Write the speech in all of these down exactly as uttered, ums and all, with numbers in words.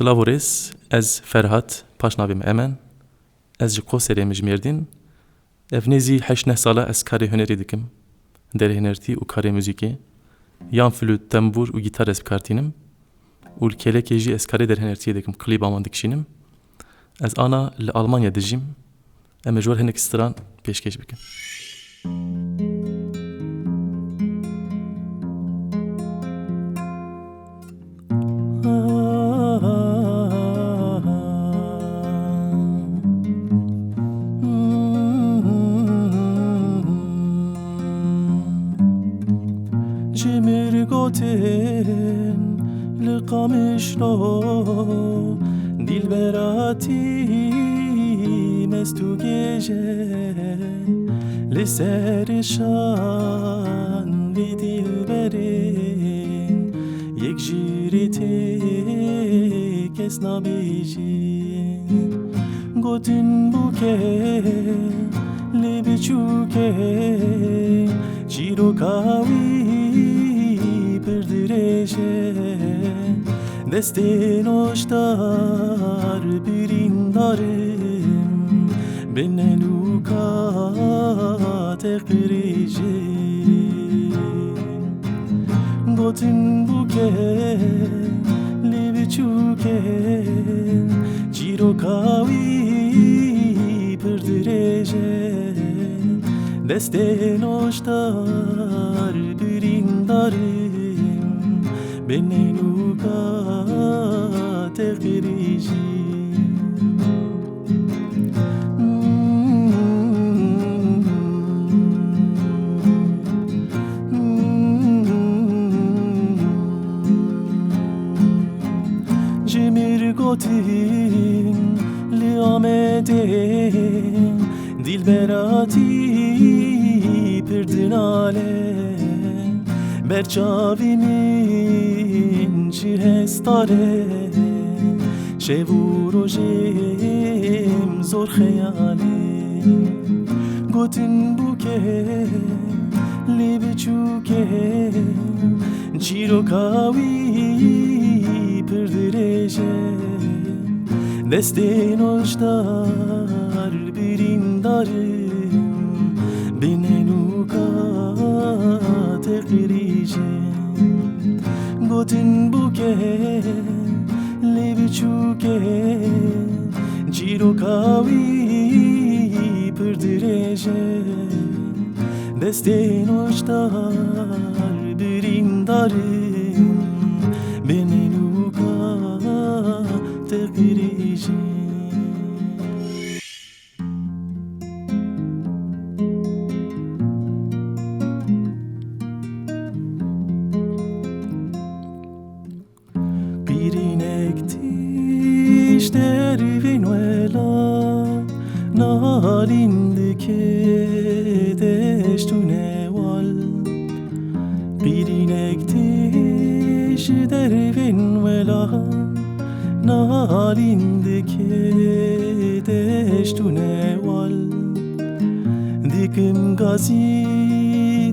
Silav û rêz, ez Ferhat, paşnavê min Emen. Ez ji Qoserê me ji Mêrdîn. Ev nêzî heşt neh sala ez karê hunerî dikim. Derhênertî û karê muzîkê. Yan flût, tembûr û gîtar ez bi kar tînim. Û li kêlekê jî ez karê derhênertiyê dikim, klîba wan dikişînim. Ez ana li Almanya dijîm. Em ê ji we re hinek stran pêşkêş bikin. Ji mir gotin li Qamişlo, dîlbera tî mest û gêj e. Li ser şan vî dîlberê yek jî rê tê kes nabêjî. Gotin bûke lê biçûke, çîroka wî pir dirêj e. Destê noşdar birîndar in, bi nenûka te qirêj in. Gotin bûke lê biçûke, çîroka wî pir dirêj e. Destê noşdar birîndar in, bi nenûka te qirêj in. Ji mir gotin li Amedê, dîlbera tî pir dinale. Ber çavî min ji hestare, şev û rojêm zor xeyalê. Gotin bûke lê biçûke, çîroka wî pir dirêj e. Destê noşdar birîndar in, bi nenûka te qirêj in. Gotin bûke lê biçûke, çîroka wî pir dirêj e. Destê noşdar birîndar in, bi nenûka te qirêj in. Qîrînek tîş dervên welat, nalîn dike deşt û newal. Qîrînek tîş dervên welat, nalîn dike deşt û newal. Dikim gazî,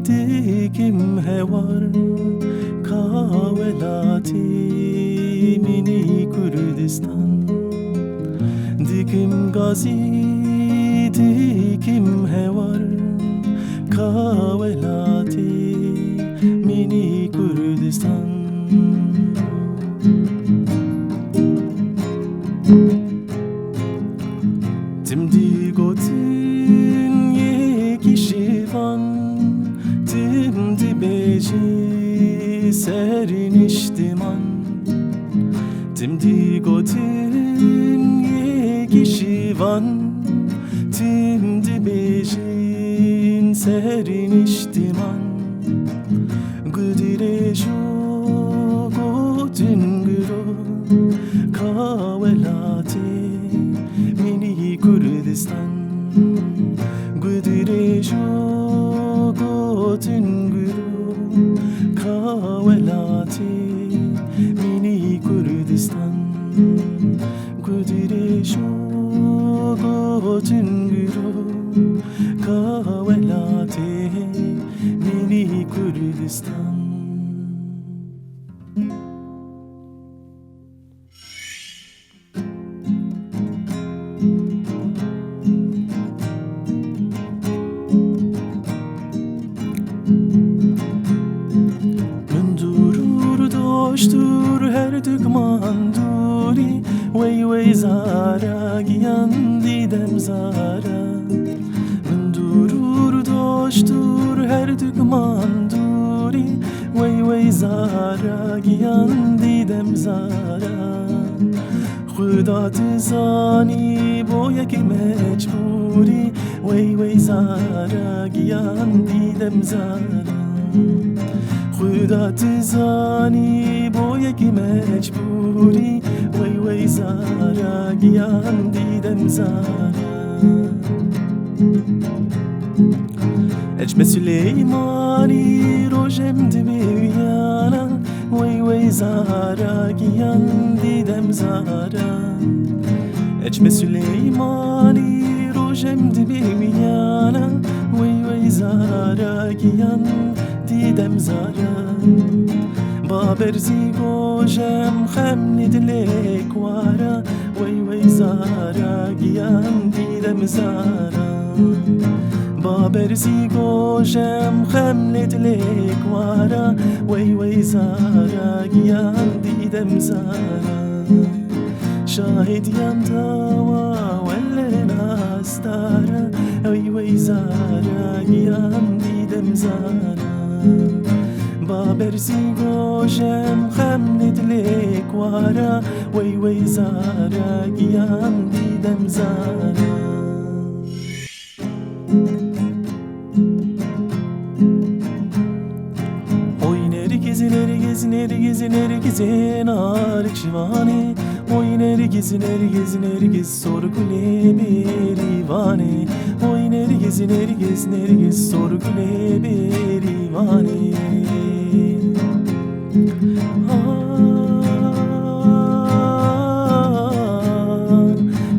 dikim hewar, ka welatê min î Kurdistan. Dikim gazî, dikim hewar, ka welatê min î Kurdistan. Tim digotin yekî ji van, tim dibêjî ser niştiman. Tim digotin yekî ji van, tim dibêjin ser niştiman. Gudirêj û gotin guro, ka welatê min î Kurdistan. Gudirêj û gotin guro, ka welatê min î Kurdistan. Gudirêj û gotin guro, ka welatê min î Kurdistan. Dûr her dikman dûrî, wey wey Zara giyan dîdem Zara. Min dûr û doş dûr her dikman dûrî, wey wey Zara giyan dîdem Zara. Xuda dizanî bo yekî mecbûrî, wey wey Zara giyan dîdem Zara. Xuda dizanî bo yekî mecbûrî, wey wey Zara giyan dîdem Zara. Eçme Silêymanî rojem dibê wiyana, wey wey Zara giyan dîdem Zara. Eçme Silêymanî rojem dibê wiyana, wey wey Zara giyan dîdem Zara. Baberzî gojem xem li dilê kwara, wey wey Zara giyan dîdem Zara. Baberzî gojem xem li dilê kwara, wey wey Zara giyan dîdem Zara. Şahidyan dawa welle nastara, wey wey Zara giyan dîdem Zara. Baberzî gojem xem li dilê kwara, wey wey Zara giyan dîdem Zara. Oy nergiz, nergiz, nergiz, nergizê nar çivanê. Oy nergiz, nergiz, nergiz, sorgulê bêrîvanê. Oy nergiz, nergiz, nergiz, sorgulê bêrîvanê. Ah,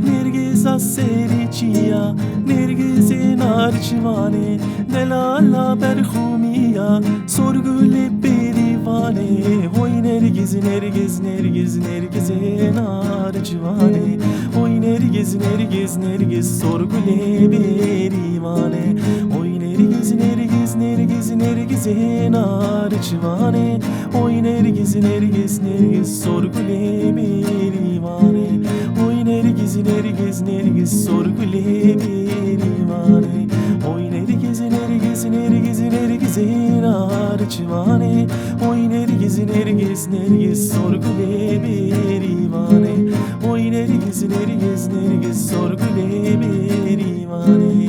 Nergiza serê çiya, nergizê nar çivanê, delala berxûmiya, sorgulê bêrîvanê. Hoy nergiz, nergiz, nergiz, nergizê nar çivanê. Hoy nergiz, nergiz, nergiz, sorgulê bêrîvanê. Hoy nergiz, nergiz, nergiz, nergizê nar çivanê. Oy nergiz, nergiz, nergiz, sorgulê bêrîvanê. Oy nergiz, nergiz, nergiz, sorgulê bêrîvanê. Oy nergiz, nergiz, nergiz, nergizê nar çivanê. Oy nergiz, nergiz, nergiz, sorgulê bêrîvanê. Oy nergiz, nergiz, nergiz, sorgulê bêrîvanê.